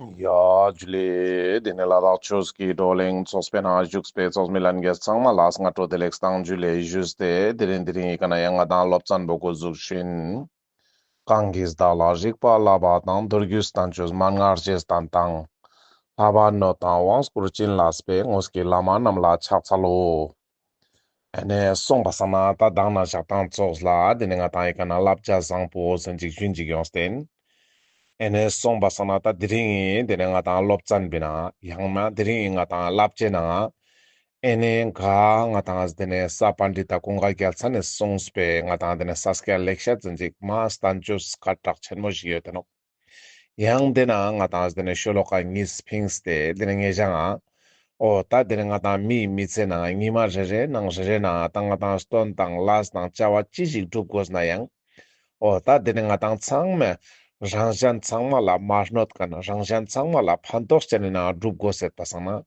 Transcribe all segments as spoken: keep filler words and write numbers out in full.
ཡ་ཇུ་ལེ། དེ་ནས་ལ་དྭགས་ཆོས་ཀྱི་བགྲོ་གླེང་ཚོགས་པའི་ནང་བཞུགས་པའི་ཚོགས་མི་ལྷན་རྒྱས་ཚང་མ་ལ་སྔ་དྲོ་བདེ་ལེགས་དང་ཇུ་ལེ་ཞུས་ཏེ། དེ་རིང་དེ་རིང་ཡི་ག་ན་ཡང་ང་དང་སློབ་ཚན་པོ་འགོ་འཛུགས་ཤིན། གང་གིས་བདག་ལ་རིག་པ་བསླབ་པ་དང་། མདོ་རྒྱུད་བསྟན་བཅོས་མན་ངག་རྗེས་བསྟན་དང་། ལྷག་པར་སྣོད་དང་དབང་བསྐུར་བྱིན་བརླབས་པའི། དངོས་ཀྱི་བླ་མ་རྣམས་ལ་ཕྱག་འཚལ་ལོ། ཨེ་ནས་སོང་པ་སང་ན་ད་མདང་ནས་ཞག་དང་ཙོགས་ལ་དེ་ནས་ང་དང་ཡི་ག་ན་བསླབ་བྱ་བཟང་པོ་ཟེར་ཅིག་ཞུན་ཅིག་ཡོངས་ཏེ། ཨེ་ནས་སོང་པ་སང་ན་ད་དེ་རིང་ངི་དེ་ནས་ང་དང་སློབ་ཚན་པའི་ནང་ཡང་ན་དེ་རིང་ངི་ང་དང་བསླབ་བྱའི་ནང་ཨེ་ནས་ག་ང་དང་དེ་ནས་ས་པཎྜི་ཏ་ཀུན་དགའ་རྒྱལ་མཚན་ནས་གསུངས་པའི་ང་དང་དེ་ནས་ས་སྐྱ་ལེགས་བཤད་ཟེར་ཅིག་མ་བསྟན་བཅོས་སྐད་གྲགས་ཆེན་མོ་ཞིག་ཡོད་དེ་ནོག། ཡང་དེ་ན་ང་དང་དེ་ནས་ཤོ་ལོ་ཀ་གཉིས་ཕིངས་ཏེ་དེ་ནས་ངེད་ཅག་ང་འོ་ད་དེ་ནས་ང་དང་མིའི་མི་ཚེ་ནང་ཉི་མ་རེ་རེ་ནང་རེ་རེ་ནང་ད་ང་དང་སྟོན་དང་ལས་དང་བྱ་བ་ཅི་ཞིག་སྒྲུབ་དགོས་ན་ཡང་འོ་ད་དེ་ནས་ང་དང་ཚང་མས་རང་གཞན་ཚང་མ་ལ་མ་གནོད་མཁན་རང་གཞན་ཚང་མ་ལ་ཕན་ཐོགས་ཅན་ནི་ནང་སྒྲུབ་དགོས་ཟེར་པ་སང་ན།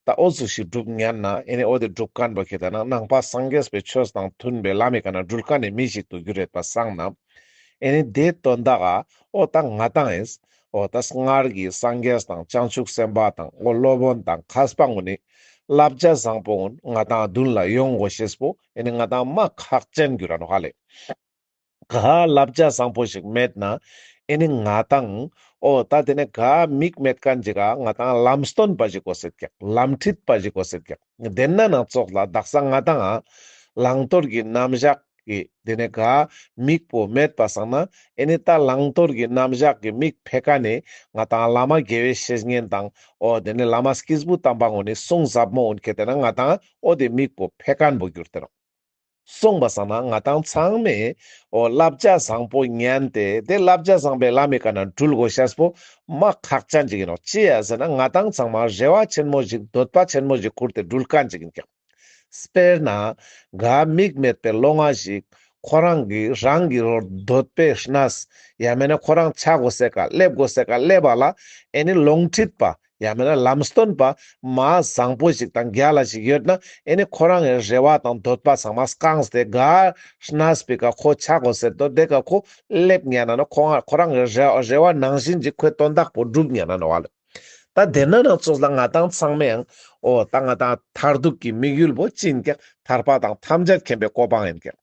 ད་འོ་ཟུག་ཞིག་སྒྲུབ་ཉན་ན་ཨེ་ནི་འོ་དེ་སྒྲུབ་མཁན་པོ་ཁེ་ད་ན་ནང་པ་སངས་རྒྱས་པའི་ཆོས་དང་མཐུན་པའི་ལམ་མི་ཀ་ན་འགྲུལ་མཁན་ནི་མི་ཞིག་ཏུ་འགྱུར་རེད་པ་སང་ན། ཨེ་ནི་དེ་དོན་དག་ག་འོ་ད་ང་དང་ཨེས་འོ་ད་སྔར་གྱི་སངས་རྒྱས་དང་བྱང་ཆུབ་སེམས་དཔའ་དང་འོ་སློབ་དཔོན་དང་མཁས་པ་ངུ་ནི་བསླབ་བྱ་བཟང་པོ་ངུ་ང་དང་མདུན་ལ་ཡོང་དགོས་ཤེས་པོ་ཨེ་ནི་ང་དང་མ་ཁག་ཅན་འགྱུར་ར་ནོག་ཧ་ལེ། ག་བསླབ་བྱ་བཟང་པོ་ཞིག་མེད་ན་ཨེ་ནི་ང་དང་འོ་ད་དེ་ནས་ག་མིག་མེད་མཁན་ཅིག་ག་ང་དང་ལམ་སྟོན་པ་ཞིག་དགོས་ཟེར་ཀྱག། ལམ་ཁྲིད་པ་ཞིག་དགོས་ཟེར་ཀྱག། དེ་ན་ནང་ཙོགས་ལ་དག་ས་ང་དང་བླང་དོར་གྱི་རྣམ་གཞག་གི་དེ་ནས་ག་མིག་པོ་མེད་པ་སང་ན་ཨེ་ནི་ད་བླང་དོར་གྱི་རྣམ་གཞག་གི་མིག་ཕེ་ཀ་ནས་ང་དང་བླ་མ་དགེ་བའི་བཤེས་གཉེན་དང་འོ་དེ་ནས་བླ་མ་སྐྱེས་བུ་དམ་པ་ངུ་ནི་གསུང་ཟབ་མོ་འོན་ཁེ་དེ་ན་ང་དང་འོ་དེ་མིག་པོ་ཕེ་མཁན་པོ་འགྱུར་ཏེ་ནོག། སོང་པ་སང་ན་ང་དང་ཚང་མས་འོ་བསླབ་བྱ་བཟང་པོ་ཉན་ཏེ་དེ་བསླབ་བྱ་བཟང་པོའི་ལམ་མི་ཀ་ན་འགྲུལ་དགོས་ཤེས་པོ་མ་ཁག་ཅན་ཅིག་ཡིན་ནོག། ཅི་ཡ་ཟེར་ན་ང་དང་ཚང་མ་རེ་བ་ཆེན་མོ་ཞིག་འདོད་པ་ཆེན་མོ་ཞིག་ཁུར་ཏེ་འགྲུལ་མཁན་ཅིག་ཡིན་ཀྱག། དཔེར་ན་ག་མིག་མེད་པའི་ལོང་བ་ཞིག་ཁོ་རང་གི་རང་གི་རོ་འདོད་པའི་གནས་ཡང་མེད་ན་ཁོ་རང་ཆ་དགོས་སའི་ཀ་སླེབས་དགོས་སའི་ཀ་སླེབས་པ་ལ་ཨེ་ནི་ལོང་ཁྲིད་པ་ཡང་མེད་ན་ལམ་སྟོན་པ་མ་བཟང་པོ་ཞིག་དང་རྒྱལ་ལ་ཞིག་ཡོད་ན་ཨེ་ནི་ཁོ་རང་གི་རེ་བ་དང་འདོད་པ་ཚང་མ་བསྐངས་ཏེ་ག་གནས་པའི་ཀ་ཁོ་ཆ་དགོས་ཟེར་དོ་དེ་ཀ་ཁོ་སླེབས་ཉན་ན་ནོག། ཁོ་ཁོ་རང་གི་རེ་རེ་བ་ནང་བཞིན་ཅིག་ཁོའི་དོན་དག་པོ་འགྲུབ་ཉན་ན་ནོག་ལེ། ད་དེ་ན་ནང་ཙོགས་ལ་ང་དང་ཚང་མའང་འོ་ད་ང་དང་མཐར་ཐུག་གི་དམིགས་ཡུལ་པོ་ཅི་ཡིན་ཀྱག། ཐར་པ་དང་ཐམས་ཅད་མཁྱེན་པའི་གོ་འཕང་ཡིན་ཀྱག།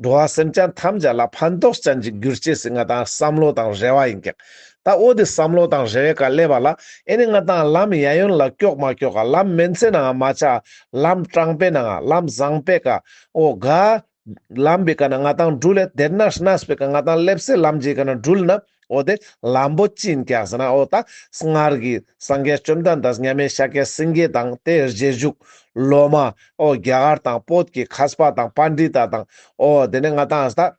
འགྲོ་བ་སེམས་ཅན་ཐམས་ཅད་ལ་ཕན་ཐོགས་ཅན་ཅིག་འགྱུར་ཅེས་སི་ང་དང་བསམ་བློ་དང་རེ་བ་ཡིན་ཀྱག། ད་འོ་དེ་བསམ་བློ་དང་རེ་བའི་ཀ་སླེབས་པ་ལ་ཨེ་ནི་ང་དང་ལམ་ཡ་ཡོན་ལ་ཀྱོག་མ་ཀྱོག་ག་ལམ་མེན་ཚེ་ནང་མ་ཆ་ལམ་དྲང་པོའི་ནང་ལམ་བཟང་པོའི་ཀ་འོ་ག་ལམ་པའི་ཀ་ན་ང་དང་འགྲུལ་ལེ། དེ་ན་གནས་པའི་ཀ་ང་དང་སླེབས་སའི་ལམ་གྱི་ཀ་ན་འགྲུལ་ན་འོ་དེ་ལམ་པོ་ཅི་ཡིན་ཀྱག་ཟེར་ན་འོ་ད་སྔར་གྱི་སངས་རྒྱས་བཅོམ་ལྡན་འདས་མཉམ་མེད་ཤཱཀྱ་སེང་གེ་དང་དེ་རྗེས་འཇུག་སློབ་མ་འོ་རྒྱ་གར་དང་བོད་ཀྱི་མཁས་པ་དང་པཎྜི་ཏ་དང་འོ་དེ་ནས་ང་དང་ད་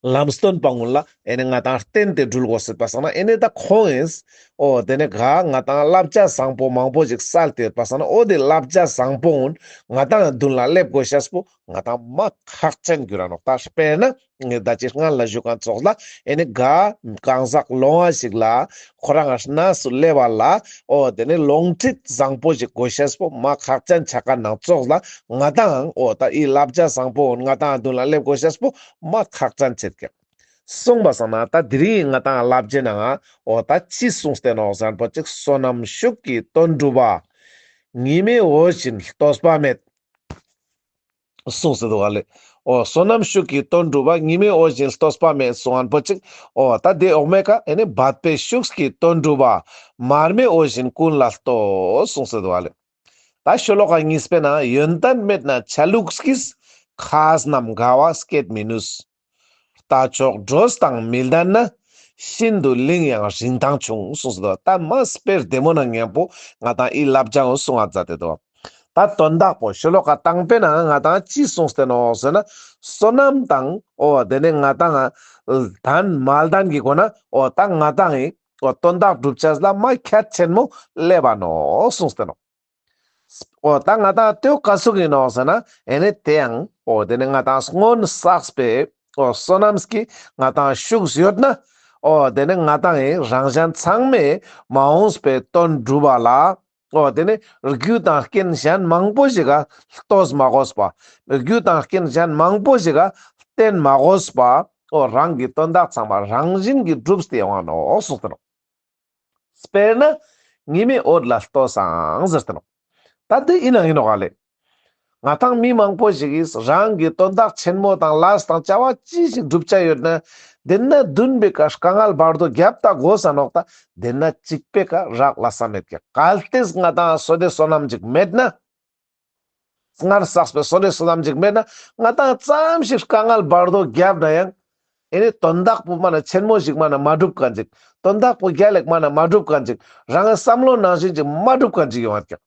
ལམ་སྟོན་པ་ངུ་ལ་ཨེ་ནི་ང་དང་བརྟེན་ཏེ་འགྲུལ་དགོས་ཟེར་པ་སང་ན་ཨེ་ནི་ད་ཁོང་ཨིན། འོ་དེ་ནས་ག་ང་དང་བསླབ་བྱ་བཟང་པོ་མང་པོ་ཞིག་སལ་ཏེ་ཡོད་པ་སང་ན་འོ་དེ་བསླབ་བྱ་བཟང་པོ་ངུ་ང་དང་མདུན་ལ་སླེབས་དགོས་ཤེས་པོ་ང་དང་མ་ཁག་ཅན་འགྱུར་ར་ནོག། ད་དཔེར་ན་ངས་ད་ཅི་སྔན་ལ་ཞུ་མཁན་ཙོགས་ལ་ཨེ་ནི་ག་གང་ཟག་ལོང་བ་ཞིག་ལ་ཁོ་རང་གནས་སུ་སླེབས་པ་ལ་འོ་དེ་ནི་ལོང་ཁྲིད་བཟང་པོ་ཞིག་དགོས་ཤེས་པོ་མ་ཁག་ཅན་ཆ་མཁན་ནང་ཙོགས་ལ་ང་དང་འོ་ད་ཨི་བསླབ་བྱ་བཟང་པོ་ང་དང་མདུན་ལ་སླེབས་དགོས་ཤེས་པོ་མ་ཁག་ཅན་ཆེད་ཀྱག། སོང་པ་སང་ན་ད་དེ་རིང་ང་དང་བསླབ་བྱའི་ནང་འོ་ད་ཅི་གསུངས་ཏེ་ནོག་ཟེར་ན་པོ་ཅིག་བསོད་ནམས་ཤུགས་ཀྱིས་དོན་གྲུབ་པ། ཉི་མའི་འོད་བཞིན་ལྟོས་པ་མེད། གསུངས་ཏེ་འདུག་ག་ལེ། འོ་བསོད་ནམས་ཤུགས་ཀྱིས་དོན་གྲུབ་པ། ཉི་མའི་འོད་བཞིན་ལྟོས་པ་མེད་གསུངས་ན་པོ་ཅིག། འོ་ད་དེ་འོག་མའི་ཀ་ཨེ་ནི་འབད་པའི་ཤུགས་ཀྱིས་དོན་གྲུབ་པ། མར་མེའི་འོད་བཞིན་ཀུན་ལ་ལྟོས་གསུངས་ཏེ་འདུག་ག་ལེ། ད་ཤོ་ལོ་ཀ་གཉིས་པའི་ནང་ཡོན་ཏན་མེད་ན་ཆ་ལུགས་ཀྱིས། མཁས་རྣམས་དགའ་བ་བསྐྱེད་མི་ནུས། རྟ་མཆོག་གྲོས་དང་མི་ལྡན་ན། ཤིན་ཏུ་གླིང་ཡང་རིན་ཐང་ཆུང་གསུངས་སོ། ད་མ་དཔེ་བདེ་མོ་ནང་མཉམ་པོ་ང་དང་ཨི་བསླབ་བྱ་འོ་གསུང་ང་མཛད་དེ་འདུག། ད་དོན་དག་པོ་ཤོ་ལོ་ཀ་དང་པོའི་ནང་ང་དང་ཅི་གསུངས་ཏེ་ནོག་ཟེར་ན་བསོད་ནམས་དང་འོ་དེ་ནས་ང་དང་ལྡན་མ་ལྡན་གྱི་སྒོ་ནས་འོ་ད་ང་དང་ཨི་འོ་དོན་དག་སྒྲུབ་བྱ་ལ་མ་ཁྱད་ཆེན་མོ་སླེབས་པ་ནོག་གསུངས་ཏེ་ནོག། འོ་ད་ང་དང་ལྟོས་ཀ་ཟུག་ཡིན་ནོག་ཟེར་ན་ཨེ་ནི་དེ་ཡང་འོ་དེ་ནི་ང་དང་སྔོན་བསགས་པའི་འོ་བསོད་ནམས་ཀྱི་ང་དང་ཤུགས་ཡོད་ན་འོ་དེ་ནི་ང་དང་ངི་རང་གཞན་ཚང་མའི་མ་འོངས་པའི་དོན་སྒྲུབ་པ་ལ་འོ་དེ་ནི་རྒྱུ་དང་རྐྱེན་གཞན་མང་པོ་ཞིག་ག་ལྟོས་མ་དགོས་པ། རྒྱུ་དང་རྐྱེན་གཞན་མང་པོ་ཞིག་ག་བརྟེན་མ་དགོས་པ། འོ་རང་གི་དོན་དག་ཚང་མ་རང་བཞིན་གྱིས་འགྲུབ་སྟེ་ཡོང་བ་ནོག་གསུངས་ཏེ་ནོག། དཔེར་ན་ཉི་མའི་འོད་ལ་ལྟོས་སང་ཟེར་ཏེ་ནོག། ད་དེ་ཨིན་ན་ཨིན་ནོག་ཨ་ལེ། ང་ཏང་མི་མང་པོ་ཞིག་གིས་རང་གི་དོན་དག་ཆེན་མོ་དང་ལས་དང་བྱ་བ་ཅི་ཞིག་སྒྲུབ་བྱ་ཡོད་ན། དེ་ན་བདུན་པའི་ཀ་དཀའ་ངལ་བར་དོ་རྒྱབ་ད་དགོས་ས་ནོག། ད་དེ་ན་གཅིག་པའི་ཀ་རག་ལས་ས་མེད་ཀྱག། གལ་ཏེ་ང་ཏང་བསོད་བདེ་བསོད་ནམས་ཅིག་མེད་ན། སྔར་བསགས་པའི་བསོད་བདེ་བསོད་ནམས་ཅིག་མེད་ན། ང་ཏང་ཙམ་ཞིག་དཀའ་ངལ་བར་དོ་རྒྱབ་ན་ཡང་། ཨེ་ནི་དོན་དག་པོ་མ་ན་ཆེན་མོ་ཞིག་མ་ན་མ་འགྲུབ་མཁན་ཅིག། དོན་དག་པོ་རྒྱལ་ལེགས་མ་ན་མ་འགྲུབ་མཁན་ཅིག། རང་གི་བསམ་བློ་ནང་བཞིན་ཅིག་མ་འགྲུབ་མཁན་ཅིག་ཡོང་བ་ཀྱག།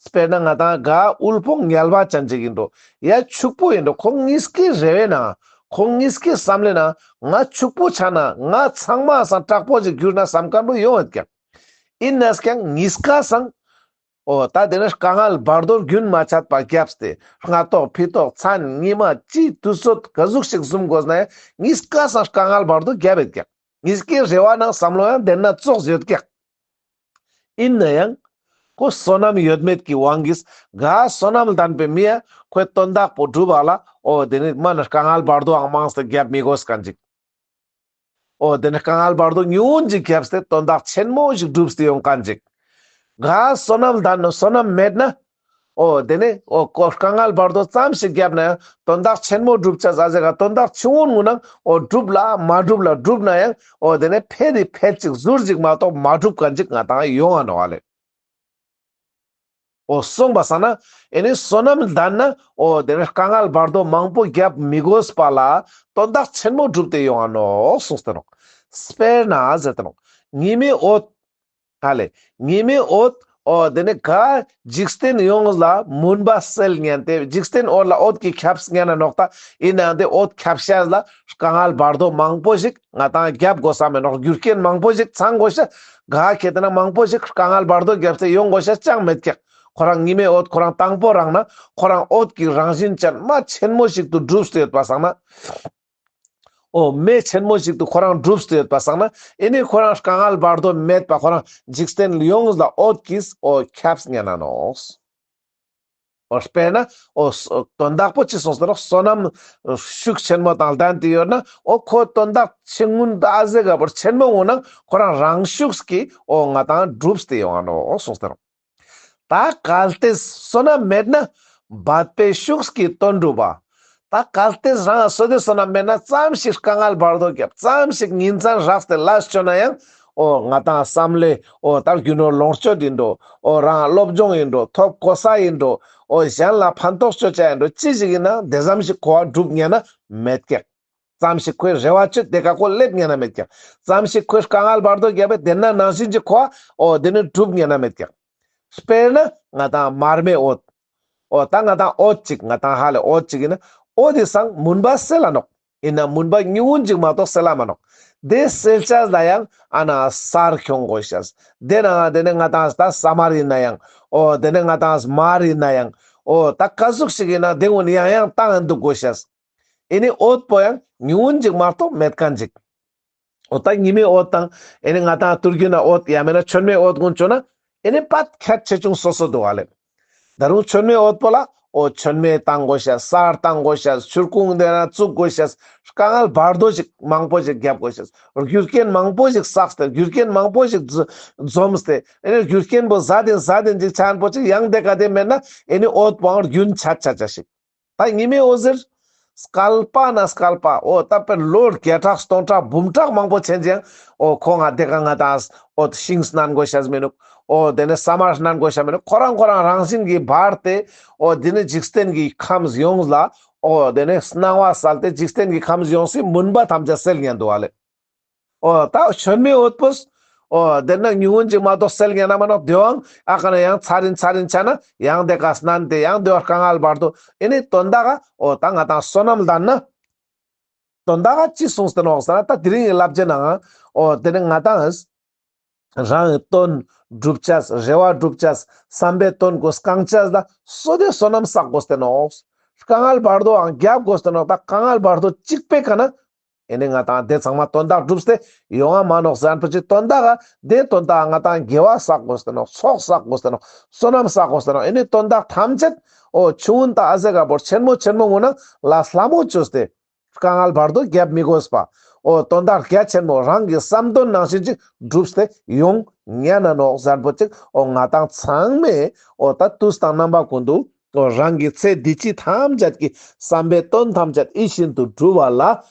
དཔེར་ན་ང་ཏང་ག་དབུལ་ཕོངས་ངལ་བ་ཅན་ཅིག་ཨིན་འགྲོ། ཡ་ཕྱུག་པོ་ཨིན་འགྲོ། ཁོང་གཉིས་ཀའི་རེ་བའི་ནང་། ཁོང་གཉིས་ཀའི་བསམ་བློའི་ནང་། ང་ཕྱུག་པོ་ཆགས་ན་ང་ཚང་མའི་སང་དྲག་པོ་ཞིག་གྱུར་ན་བསམ་མཁན་པོ་ཡོང་ཡོད་ཀྱག། ཨིན་ནའང་གཉིས་ཀའི་སང་། འོ་ད་དེ་ནི་དཀའ་ངལ་བར་དོ་རྒྱུན་མ་ཆད་པ་རྒྱབ་སྟེ། སྔ་ཐོག་ཕྱི་ཐོག་མཚན་ཉི་མ་དུས་ཚོད་ག་ཟུག་ཞིག་བཟུང་དགོས་ན་ཡང་། གཉིས་ཀའི་སང་དཀའ་ངལ་བར་དོ་རྒྱབ་ཡོད་ཀྱག། གཉིས་ཀའི་རེ་བའི་ནང་བསམ་བློ་ཡང་དེ་ན་ཙོགས་ཡོད་ཀྱག། ཨིན་ན་ཡང་། ཁོ་བསོད་ནམས་ཡོད་མེད་ཀྱི་དབང་གིས། ག་བསོད་ནམས་ལྡན་པའི་མི་ཡ་ཁོའི་དོན་དག་པོ་འགྲུབ་པ་ལ། འོ་དེ་ནི་མ་ན་དཀའ་ངལ་བར་དོའང་མང་སྟེ་རྒྱབ་མི་དགོས་མཁན་ཅིག། འོ་དེ་ནི་དཀའ་ངལ་བར་དོ་ཉུང་ངུན་ཅིག་རྒྱབ་སྟེ་དོན་དག་ཆེན་མོ་ཞིག་འགྲུབ་སྟེ་ཡོང་མཁན་ཅིག། ག་བསོད་ནམས་ལྡན་ནོ་བསོད་ནམས་མེད་ན། འོ་དེ་ནི་འོ་ཁོ་དཀའ་ངལ་བར་དོ་ཙམ་ཞིག་རྒྱབ་ན་ཡང་དོན་དག་ཆེན་མོ་འགྲུབ་ཆ་ས་ཟེར་ག། དོན་དག་ཆུང་ངུན་ངུན་ནང་འོ་འགྲུབ་ལ་མ་འགྲུབ་ལ་འགྲུབ་ན་ཡང་། འོ་དེ་ནི་ཕེ་དེ་ཕེ་ཅིག་ཟུར་ཅིག་མ་གཏོགས་མ་འགྲུབ་མཁན་ཅིག་ང་ཏང་ཡོང་ང་ནོག་ཨ་ལེ། འོ་སོང་པ་སང་ན་ཨེ་ནི་བསོད་ནམས་ལྡན་ན། འོ་དེ་ནི་དཀའ་ངལ་བར་དོ་མང་པོ་རྒྱབ་མི་དགོས་པ་ལ་དོན་དག་ཆེན་མོ་འགྲུབ་སྟེ་ཡོང་ང་ནོག་གསུངས་ཏེ་ནོག། དཔེར་ན་ཟེར་ཏེ་ནོག། ཉི་མའི་འོད། ཧ་ལེ། ཉི་མའི་འོད། འོ་དེ་ནི་ག་འཇིག་རྟེན་ཡོངས་ལ་མུན་པ་སེལ་ཉན་ཏེ། འཇིག་རྟེན་འོད་ལ་འོད་ཀྱིས་ཁྱབ་ཉན་ན་ནོག། ད་ཨིན་ནའང་དེ་འོད་ཁྱབ་ཤེས་ལ་དཀའ་ངལ་བར་དོ་མང་པོ་ཞིག་ང་ཏང་རྒྱབ་དགོས་ས་མེད་ནོག། རྒྱུ་རྐྱེན་མང་པོ་ཞིག་ཚང་དགོས་ཤེས། ག་ཁེ་ཏེ་ན་མང་པོ་ཞིག་དཀའ་ངལ་བར་དོ་རྒྱབ་སྟེ་ཡོང་དགོས་ཤེས་ཅང་མེད་ཀྱག། ཁོ་རང་ཉི་མའི་འོད་ཁོ་རང་དང་པོ་རང་ན་ཁོ་རང་འོད་ཀྱི་རང་བཞིན་ཅན་མ་ཆེན་མོ་ཞིག་ཏུ་གྲུབ་སྟེ་ཡོད་པ་སང་ན། འོ་མེ་ཆེན་མོ་ཞིག་ཏུ་ཁོ་རང་གྲུབ་སྟེ་ཡོད་པ་སང་ན། ཨེ་ནི་ཁོ་རང་དཀའ་ངལ་བར་དོ་མེད་པ་ཁོ་རང་འཇིག་རྟེན་ཡོངས་ལ་འོད་ཀྱིས་འོ་ཁྱབ་ཉན་ན་ནོག། འོ་དཔེར་ན་འོ་དོན་དག་པོ་ཅི་གསུངས་ཏེ་ནོག། བསོད་ནམས་ཤུགས་ཆེན་མོ་དང་ལྡན་ཏེ་ཡོད་ན། འོ་ཁོ་དོན་དག་ཆེན་ངུན་ད་ཨ་ཟེ་ག་བོར་ཆེན་མོ་ངུན་ན་ཁོ་རང་རང་ཤུགས་ཀྱིས་འོ་ང་ཏང་གྲུབ་སྟེ་ཡོང་ང་ནོག་གསུངས་ཏེ་ནོག། ད་གལ་ཏེ་བསོད་ནམས་མེད་ན་འབད་པས་ཤུགས་ཀྱིས་དོན་འགྲུབ་པ། ད་གལ་ཏེ་རང་བསོད་བདེ་བསོད་ནམས་མེད་ན་ཙམ་ཞིག་དཀའ་ངལ་བར་དོ་རྒྱབ། ཙམ་ཞིག་ཉིན་མཚན་རགས་ཏེ་ལས་བཅོ་ན་ཡང་། འོ་ང་ཏང་བསམ་བློའི་འོ་ད་རྒྱུ་ནོར་ལོངས་སྤྱོད་ཡིན་འགྲོ། འོ་རང་སློབ་སྦྱོང་ཡིན་འགྲོ། ཐོབ་གོ་ས་ཡིན་འགྲོ། འོ་གཞན་ལ་ཕན་ཐོགས་བཅོ་ཆ་ཡིན་འགྲོ། ཅི་ཞིག་ཡིན་ན་དེ་ཙམ་ཞིག་གོ་བ་འགྲུབ་ཉན་ན་མེད་ཀྱག། ཙམ་ཞིག་ཁོའི་རེ་བ་བཅོལ་ཏེ་ཀ་ཁོ་སླེབ་ཉན་ན་མེད་ཀྱག། ཙམ་ཞིག་ཁོའི་དཀའ་ངལ་བར་དོ་རྒྱབ་པའི་དེ་ན་ནང་བཞིན་གྱི་ཁོ་འོ་དེ་ནི་འགྲུབ་ཉན་ན་མེད་ཀྱག། དཔེར་ན་ང་ཏང་མར་མེ་འོད། འོ་ད་ང་ཏང་འོད་ཅིག་ང་ཏང་ཧ་ལེ་འོད་ཅིག་ཡིན་ན་འོ་དེ་སང་མུན་པ་སེལ་ལ་ནོག། ཡིན་ན་མུན་པ་ཉུང་ངུན་ཅིག་མ་གཏོགས་སེལ་ལ་མ་ནོག། དེ་སེལ་ཆ་ལ་ཡང་ཨ་ན་སར་ཁྱོང་དགོས་ཤེས། དེ་ན་དེ་ནི་ང་ཏང་ད་ས་མར་ཡིན་ན་ཡང་། འོ་དེ་ནི་ང་ཏང་མར་ཡིན་ན་ཡང་། འོ་ད་ག་ཟུག་ཞིག་ཡིན་ན་དེ་ངུན་ཡང་ཡང་བཏང་འདུག་དགོས་ཤེས། ཨེ་ནི་འོད་པོ་ཡང་ཉུང་ངུན་ཅིག་མ་གཏོགས་མེད་མཁན་ཅིག། འོ་ད་ཉི་མའི་འོད་དང་ཨེ་ནི་ང་ཏང་དུས་རྒྱུན་ན་འོད་ཡང་མེད་ན་མཆོད་མེའི་འོད་ངུན་བཅོ་ན་ཨེ་ནི་པད་ཁྱད་ཆེ་ཆུང་སོ་སོ་འདུག་ཨ་ལེ། ད་རུང་མཆོད་མེའི་འོད་པོ་ལ་འོ་མཆོད་མེ་བཏང་དགོས་ཤེས། སར་བཏང་དགོས་ཤེས། ཆུར་ཁུང་དེ་ན་བཙུགས་དགོས་ཤེས། དཀའ་ངལ་བར་དོ་ཞིག་མང་པོ་ཞིག་རྒྱབ་དགོས་ཤེས། རྒྱུ་རྐྱེན་མང་པོ་ཞིག་བསགས་ཏེ་རྒྱུ་རྐྱེན་མང་པོ་ཞིག་འཛོམས་ཏེ་ཨེ་ནི་རྒྱུ་རྐྱེན་པོ་ཟ་དེན་ཟ་དེན་ཅིག་ཆ་ཡན་པོ་ཅིག་ཡང་དེ་ཀ་དེ་མེད་ན་ཨེ་ནི་འོད་པོའང་རྒྱུན་ཆད་ཆ་ཆ་ཞིག། ད་ཉི་མའི་འོད་ཟེར། སྐལ་པ་ན་སྐལ་པ། འོ་ད་དཔེར་ལོ་བརྒྱ་ཕྲག་སྟོང་ཕྲག་འབུམ་ཕྲག་མང་པོ་ཆེན་ཅིག་ཡང་། འོ་ཁོ་ང་དེ་ཀ་ང་ཏང་འོ་ཤིང་སྣ་དགོས་ཤེས་མི་ནུག། འོ་དེ་ནི་ས་མར་སྣ་དགོས་ཤེས་མི་ནུག། ཁོ་རང་ཁོ་རང་རང་བཞིན་གྱིས་འབར་ཏེ། འོ་དེ་ནི་འཇིག་རྟེན་གྱི་ཁམས་ཡོངས་ལ། འོ་དེ་ནི་སྣང་བ་སལ་ཏེ་འཇིག་རྟེན་གྱི་ཁམས་ཡོངས་སི་མུན་པ་ཐམས་ཅད་སེལ་ཉན་འདུག་ཨ་ལེ། འོ་ད་མཆོད་མེའི་འོད་པོས། འོ་དེ་ན་ཉུང་ངུན་ཅིག་མ་གཏོགས་སེལ་ཉན་ན་མ་ནོག། དེའང་ཨ་ཀ་ན་ཡང་ཚར་རིན་ཚར་རིན་ཆ་ན་ཡང་དེ་ཀ་སྣན་ཏེ་ཡང་དེ་བ་དཀའ་ངལ་བར་དོ། ཨེ་ནི་དོན་དག་ག་འོ་ད་ང་ཏང་བསོད་ནམས་ལྡན་ན། དོན་དག་ག་ཅི་གསུངས་ཏེ་ནོག་ཟེར་ན། ད་དེ་རིང་གི་བསླབ་བྱའི་ནང་འོ་དེ་ནི་ང་ཏང་རང་གི་དོན་སྒྲུབ་ཆས། རེ་བ་སྒྲུབ་ཆས། བསམ་པའི་དོན་གོ་སྐང་ཆས་ལ་བསོད་བདེ་བསོད་ནམས་བསགས་དགོས་ཏེ་ནོག། དཀའ་ངལ་བར་དོའང་རྒྱབ་དགོས་ཏེ་ནོག། ད་དཀའ་ངལ་བར་དོ་གཅིག་པའི་ཀ་ན་ཨེ་ནི་ང་ཏང་དེ་ཚང་མ་དོན་དག་གྲུབ་སྟེ་ཡོང་ང་མ་ནོག་ཟེར་ན་པོ་ཅིག། དོན་དག་ག་དེ་དོན་དག་ག་ང་ཏང་དགེ་བ་བསགས་དགོས་ཏེ་ནོག། ཚོགས་བསགས་དགོས་ཏེ་ནོག། བསོད་ནམས་བསགས་དགོས་ཏེ་ནོག། ཨེ་ནི་དོན་དག་ཐམས་ཅད་འོ་ཆུང་ངུན་ད་ཨ་ཟེ་ག་བོར་ཆེན་མོ་ཆེན་མོ་ངུན་ན་ལ་སླ་མོ་བཅོས་ཏེ་དཀའ་ངལ་བར་དོ་རྒྱབ་མི་དགོས་པ། འོ་དོན་དག་རྒྱ་ཆེན་མོ་རང་གི་བསམ་དོན་ནང་བཞིན་ཅིག་འགྲུབ་སྟེ་ཡོང་ཉན་ན་ནོག་ཟེར་པོ་ཅིག་འོ་ང་ཏང་ཚང་མས་འོ་ད་དུས་དང་རྣམ་པ་ཀུན་ཏུ་འོ་རང་གི་ཚེ་འདི་ཕྱི་ཐམས་ཅད་ཀྱི་བསམ་པའི་དོན་ཐམས་ཅད་ཡིད་བཞིན་དུ་འགྲུབ་པ་ལ་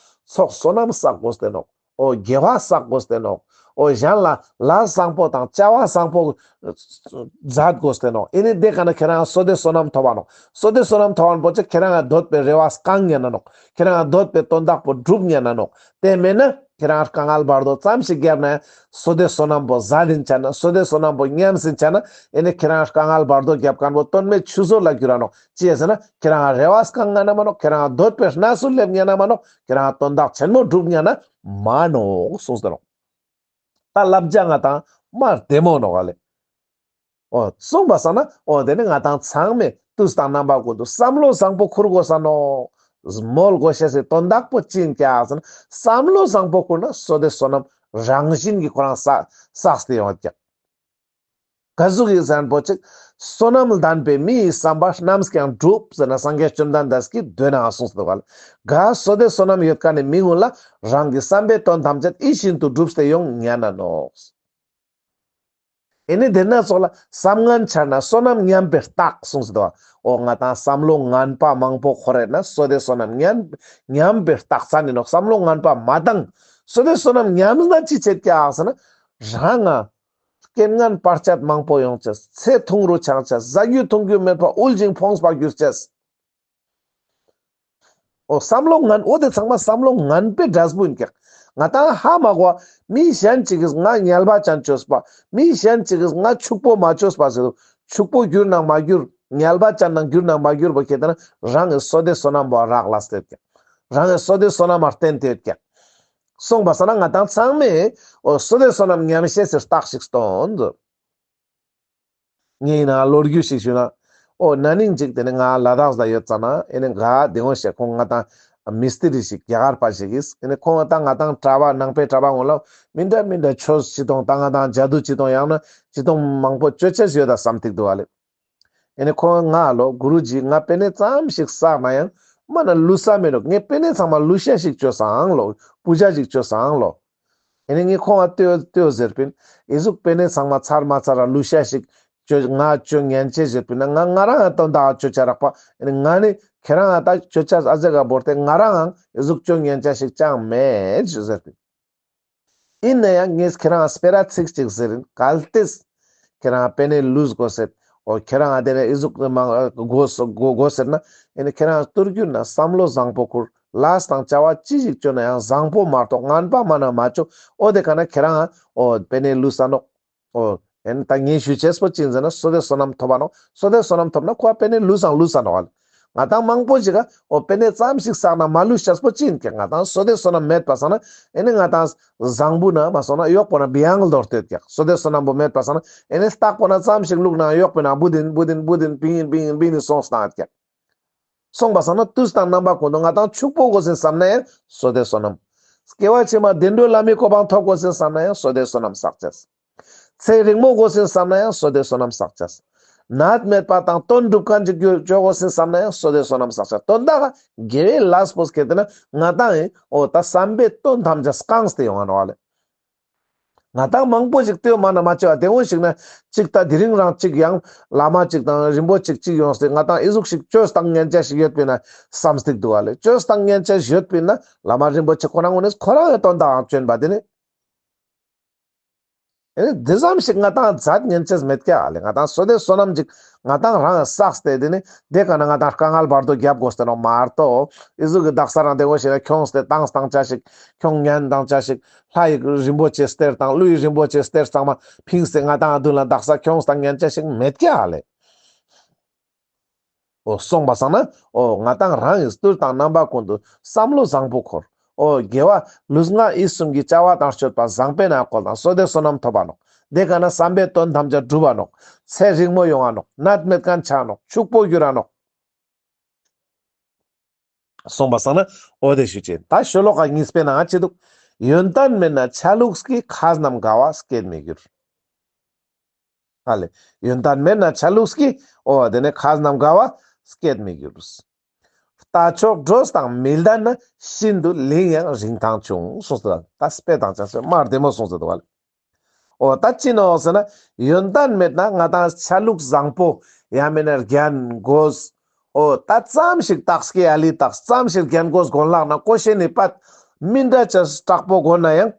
ཚོགས་བསོད་ནམས་བསགས་དགོས་ཏེ་ནོག་འོ་དགེ་བ་བསགས་དགོས་ཏེ་ནོག་འོ་གཞན་ལ་ལས་བཟང་པོ་དང་བྱ་བ་བཟང་པོ་མཛད་དགོས་ཏེ་ནོག་ཨེ་ནི་དེ་ཀ་ན་ཁྱེ་རང་བསོད་བདེ་བསོད་ནམས་ཐོབ་པ་ནོག་བསོད་བདེ་བསོད་ནམས་ཐོབ་པ་པོ་ཅིག་ཁྱེ་རང་ང་འདོད་པའི་རེ་བ་བསྐང་ཉན་ན་ནོག་ཁྱེ་རང་ང་འདོད་པའི་དོན་དག་པོ་འགྲུབ་ཉན་ན་ནོག་དེ་མེད་ན་ཁྱེ་རང་དཀའ་ངལ་བར་དོ་ཙམ་ཞིག་བརྒྱབ་ན་ཡང་བསོད་བདེ་བསོད་ནམས་པོ་ཟད་ཡིན་ཆ་ན་བསོད་བདེ་བསོད་ནམས་པོ་ཉམས་ཡིན་ཆ་ན་ཨེ་ནི་ཁྱེ་རང་དཀའ་ངལ་བར་དོ་བརྒྱབ་མཁན་པོ་དོན་མེད་ཆུད་ཟོས་ལ་འགྱུར་ར་ནོག་ཅི་ཡ་ཟེར་ན་ཁྱེ་རང་རེ་བ་བསྐང་ཉན་ན་མ་ནོག་ཁྱེ་རང་འདོད་པའི་གནས་སུ་སླེབས་ཉན་ན་མ་ནོག་ཁྱེ་རང་དོན་དག་ཆེན་མོ་འགྲུབ་ཉན་ན་མ་ནོག་གསུངས་ཏེ་ནོག་ད་བསླབ་བྱ་ང་ཏང་མ་བདེ་མོ་ནོག་ལེ། འོ་གསུངས་པ་སང་ན་འོ་དེ་ནི་ང་ཏང་ཚང་མས་དུས་དང་རྣམ་པ་ཀུན་ཏུ་བསམ་བློ་བཟང་པོ་འཁུར་དགོས་ས་ནོག་མོལ་དགོས་ཤེས་སི་དོན་དག་པོ་ཅི་ཡིན་ཀྱག་ཟེར་ན་བསམ་བློ་བཟང་པོ་འཁུར་ན་བསོད་བདེ་བསོད་ནམས་རང་བཞིན་གྱིས་ཁོ་རང་བསགས་བསགས་ཏེ་ཡོང་ཀྱག་ག་ཟུག་ཡིན་ཟེར་ན་པོ་ཅིག་བསོད་ནམས་ལྡན་པའི་མི་ཡི་བསམ་པ་ནམ་ཡང་འགྲུབ་ཟེར་ན་སངས་རྒྱས་བཅོམ་ལྡན་འདས་ཀྱིས་མདོའི་ནང་གསུངས་ཏེ་འདུག་ག་ལེ། ག་བསོད་བདེ་བསོད་ནམས་ཡོད་མཁན་ནི་མི་ཀུན་ལ་རང་གི་བསམ་པའི་དོན་ཐམས་ཅད་ཡིད་བཞིན་དུ་འགྲུབ་སྟེ་ཡོང་ཉན་ན་ནོག་ཨེ་ནི་དེ་ན་ཚོགས་ལ་བསམ་ངན་འཆར་ན་བསོད་ནམས་ཉམས་པའི་རྟགས་གསུངས་ཏེ་འདུག་ག་འོ་ང་ཏང་བསམ་བློ་ངན་པ་མང་པོ་འཁོར་རེད་ན་བསོད་བདེ་བསོད་ནམས་ཉམས་ཉམས་པའི་རྟགས་མཚན་ཡིན་ནོག་བསམ་བློ་ངན་པ་མ་བཏང་བསོད་བདེ་བསོད་ནམས་ཉམས་ན་ཅི་བྱེད་ཀྱག་ཟེར་ན་རང་ང་རྐྱེན་ངན་བར་ཆད་མང་པོ་ཡོང་ཅེས། ཚེ་ཐུང་རུ་ཆག་ཅེས། ཟ་རྒྱུ་འཐུང་རྒྱུ་མེད་པ་དབུལ་ཞིང་ཕོངས་པ་འགྱུར་ཅེས། འོ་བསམ་བློ་ངན་འོ་དེ་ཚང་མ་བསམ་བློ་ངན་པའི་འབྲས་བུ་ཡིན་ཀྱག་ང་ཏང་ཧ་མ་གོ་བ་མི་གཞན་ཅིག་གིས་ང་ངལ་བ་ཅན་བཅོས་པ། མི་གཞན་ཅིག་གིས་ང་ཕྱུག་པོ་མ་བཅོས་པ་ཟེར་དུ་ཕྱུག་པོ་གྱུར་ནང་མ་གྱུར་ངལ་བ་ཅན་ནང་གྱུར་ནང་མ་གྱུར་པོ་ཁྱེད་ན་རང་གི་བསོད་བདེ་བསོད་ནམས་པོ་རག་ལས་ཏེ་ཡོད་ཀྱག་རང་གི་བསོད་བདེ་བསོད་ནམས་མ་བརྟེན་ཏེ་ཡོད་ཀྱག་གསུངས་པ་སང་ན་ང་ཏང་ཚང་མས་འོ་བསོད་བདེ་བསོད་ནམས་ཉམས་ཤེས་སི་རྟགས་ཤིག་སྟོན་དགོས། ངས་ཡིན་ན་ལོ་རྒྱུས་ཤིག་ཞུ་ན། འོ་ན་ནིང་ཅིག་དེ་ནི་ང་ལ་དྭགས་ལ་ཡོད་ཙ་ན་ཨེ་ནི་ག་དེ་ངོ་ཤེས་ཁོང་ང་ཏང་མི་སྟེ་རི་ཞིག་རྒྱ་གར་པ་ཞིག་གིས་ཨེ་ནི་ཁོང་ང་ཏང་ང་ཏང་གྲྭ་པ་ནང་པའི་གྲྭ་པ་ངོ་ལ་མི་འདྲ་མི་འདྲ་ཆོས་ཅི་དང་ད་ང་ཏང་ཇ་དུ་ཅི་དང་ཡང་ན་ཅི་དང་མང་པོ་ཅོ་ཅེས་ཡོད་ད་བསམ་ཏེ་འདུག་ག་ལེ། ཨེ་ནི་ཁོང་ང་ལོ་གུ་རུ་ཇི་ང་པེ་ནེ་ཙམ་ཞིག་བསགས་ན་ཡང་མ་ན་ལུས་ས་མེད་ནོག་ངས་པེ་ནེ་ཚང་མ་ལུས་ཤ་ཞིག་ཅོས་སང་ལོ་པུ་ཇ་ཞིག་ཅོས་སང་ལོ། ཨེ་ནི་ངས་ཁོང་ང་ལྟོས་ལྟོས་ཟེར་པིན། ཨི་ཟུག་པེ་ནེ་ཚང་མ་ཚར་མ་ཚར་ར་ལུས་ཤ་ཞིག་ཅོ་ང་ཅོ་ཉན་ཅེས་ཟེར་པིན་ན་ང་ང་རང་ང་དོན་དག་ཅོ་ཅེས་རག་པ། ཨེ་ནི་ང་ནི་ཁྱེད་རང་ང་ད་ཅོ་ཅེས་ཨ་ཟེ་ག་བོར་ཏེ་ང་རང་ང་ཨི་ཟུག་ཅོ་ཉན་ཅེས་ཞིག་ཅང་མེད་ཟེར་པིན། ཡིན་ན་ཡང་ངས་ཁྱེད་རང་ང་སྤེ་ར་ཚིག་ཅིག་ཟེར་ཡིན། གལ་ཏེ་ཁྱེད་རང་ང་པེ་ནེ་ལུས་དགོས་ཟེར། འོ་ཁྱེད་རང་ང་དེ་ནས་ཨི་ཟུག་མང་དགོས་དགོས་དགོས་ཟེར་ན་ཨེ་ནི་ཁྱེད་རང་ང་ལྟོས་གྱུར་ན་བསམ་བློ་བཟང་པོ་ཁུར། ལས་དང་བྱ་བ་ཅི་ཞིག་ཅོ་ན་ཡང་བཟང་པོ་མ་གཏོགས་ངན་པ་མ་ན་མ་ཅོ། འོ་དེ་ཀ་ན་ཁྱེད་རང་ང་འོ་པེ་ནེ་ལུས་ས་ནོག་འོ་ཨེ་ནི་ད་ངས་ཞུ་ཅེས་པོ་ཅི་ཡིན་ཟེར་ན་བསོད་བདེ་བསོད་ནམས་ཐོབ་པ་ནོག་བསོད་བདེ་བསོད་ནམས་ཐོབ་ན་ཁོ་པེ་ནེ་ལུས་སང་ལུས་ས་ནོག་ལེ། ང་ཏང་མང་པོ་ཞིག་ག་འོ་པེ་ནེ་ཙམ་ཞིག་བསགས་ན་མ་ལུས་ཅེས་པོ་ཅི་ཡིན་ཀྱག་ང་ཏང་བསོད་བདེ་བསོད་ནམས་མེད་པ་སང་ན་ཨེ་ནི་ང་ཏང་བཟང་པོ་ན་མ་སོང་ན་གཡོག་པོ་ན་བི་ཡང་ལོར་ཏེ་ཡོད་ཀྱག་བསོད་བདེ་བསོད་ནམས་པོ་མེད་པ་སང་ན་ཨེ་ནི་ལྟག་པོ་ན་ཙམ་ཞིག་བླུགས་ན་གཡོག་པོ་ན་བུ་དིན་བུ་དིན་བུ་དིན་བིང་ཡིན་བིང་ཡིན་བིང་ཡིན་སོང་སྟངས་ཡོད་ཀྱག་སོང་པ་སང་ན་དུས་དང་རྣམ་པ་ཀུན་ཏུ་ང་ཏང་ཕྱུག་པོ་དགོས་ཟིན་བསམ་ན་ཡང་བསོད་བདེ་བསོད་ནམས། སྐྱེ་བ་ཕྱི་མ་བདེ་འགྲོའི་ལྷ་མིའི་གོ་འཕང་ཐོབ་དགོས་ཟིན་བསམ་ན་ཡང་བསོད་བདེ་བསོད་ནམས་བསགས་ཅེས། ཚེ་རིང་མོ་དགོས་ཟིན་བསམ་ན་ཡང་བསོད་བདེ་བསོད་ནམས་བསགས་ཅེས། ནད་མེད་པ་དང་དོན་འགྲུབ་མཁན་ཅིག་འགྱུར་འགྱུར་དགོས་ཟིན་བསམ་ན་ཡང་བསོད་བདེ་བསོད་ནམས་བསགས་ཅེས། དོན་དག་དགེ་བའི་ལས་པོ་སྐྱེད་དེ་ན་ང་ཏང་ཨེ་འོ་ད་བསམ་པའི་དོན་ཐམས་ཅད་བསྐངས་ཏེ་ཡོང་ང་ནོག་ལེ། ང་ཏང་མང་པོ་ཞིག་ལྟོས་མ་ན་མ་ཅོ་བ་དེ་འོ་ཞིག་ན་ཅིག་ད་དེ་རིང་རང་ཅིག་ཡང་བླ་མ་ཅིག་དང་རིན་པོ་ཆེ་ཅིག་ཡོངས་ཏེ་ང་ཏང་ཨི་ཟུག་ཞིག་ཅོས་བཏང་ཉན་ཅེས་ཞིག་ཡོད་པིན་ན་བསམ་སྟེ་འདུག་ག་ལེ། ཅོས་བཏང་ཉན་ཅེས་ཞིག་ཡོད་པིན་ན་བླ་མ་རིན་པོ་ཆེ་ཁོ་རང་ངོས་ནས་ཁོ་རང་གི་དོན་དག་ཅོ་ཡིན་པ་དེ་ནི། ཨེ་ནི་དེ་ཙམ་ཞིག་ང་ཏང་མཛད་ཉན་ཅེས་མེད་ཀྱག་ལེ། ང་ཏང་བསོད་བདེ་བསོད་ནམས་ཅིག་ང་ཏང་རང་བསགས་ཏེ་དེ་ནི་དེ་ཀ་ན་ང་ཏང་དཀའ་ངལ་བར་དོ་རྒྱབ་དགོས་ཏེ་ནོག་མ་གཏོགས་ཨི་ཟུག་གི་དག་ས་རང་དེ་འོ་ཞིག་ན་ཁྱོངས་ཏེ་བཏང་བཏང་ཅེས་ཞིག་ཁྱོང་ཉན་བཏང་ཅེས་ཞིག་ལྷ་ཡི་རིན་པོ་ཆེ་གཏེར་དང་ཀླུ་ཡི་རིན་པོ་ཆེ་གཏེར་ཚང་མ་ཕིངས་ཏེ་ང་ཏང་མདུན་ལ་དག་ས་ཁྱོངས་བཏང་ཉན་ཅེས་ཞིག་མེད་ཀྱག་ལེ། འོ་སོང་པ་སང་ན་འོ་ང་ཏང་རང་གི་དུས་དང་རྣམ་པ་ཀུན་ཏུ་བསམ་བློ་བཟང་པོ་འཁོར། འོ་དགེ་བ་ལུས་ངག་ཡིད་གསུམ་གྱི་བྱ་བ་དང་སྤྱོད་པ་བཟང་པོའི་ནང་བཀོལ་དང་བསོད་བདེ་བསོད་ནམས་ཐོབ་པ་ནོག་དེ་ཀ་ན་བསམ་པའི་དོན་ཐམས་ཅད་འགྲུབ་པ་ནོག་ཚེ་རིང་མོ་ཡོང་ང་ནོག་ནད་མེད་མཁན་ཆ་ནོག་ཕྱུག་པོ་འགྱུར་ར་ནོག་སོང་པ་སང་ན་འོ་དེ་ཞུ་ཅེས། ད་ཤོ་ལོ་ཀ་གཉིས་པའི་ནང་ཅི་འདུག་ཡོན་ཏན་མེད་ན་ཆ་ལུགས་ཀྱི། ཁ་རྣམས་དགའ་བ་སྐྱེད་མི་འགྱུར། ཧ་ལེ། ཡོན་ཏན་མེད་ན་ཆ་ལུགས་ཀྱི། འོ་དེ་ནས་ཁ་རྣམས་དགའ་བ་སྐྱེད་མི་འགྱུར། ལྟ་ཕྱོགས་འགྲོས་དང་མི་ལྡན་ན། ཤིན་ཏུ་ལིང་ཡང་རིན་ཐང་ཆུང་གསུངས་ཏེ། ད་དཔེ་དང་ཆ་ས་མ་བདེ་མོ་གསུངས་ཏེ་འདུག་བ་ལེ། འོ་ད་ཅི་ནོག་ཟེར་ན། ཡོན་ཏན་མེད་ན་ང་དང་ཆ་ལུགས་བཟང་པོ་ཡང་མེད་ན་རྒྱན་གོས། འོ་ད་ཙམ་ཞིག་རྟགས་སྐྱེ་ཡ་ལི་རྟགས་ཙམ་ཞིག་རྒྱན་གོས་གོན་ལག་ན་ཀོ་ཤེས་ནི་པད་མི་འདྲ་ཅེས་དྲག་པོ་གོན་ན་ཡང་།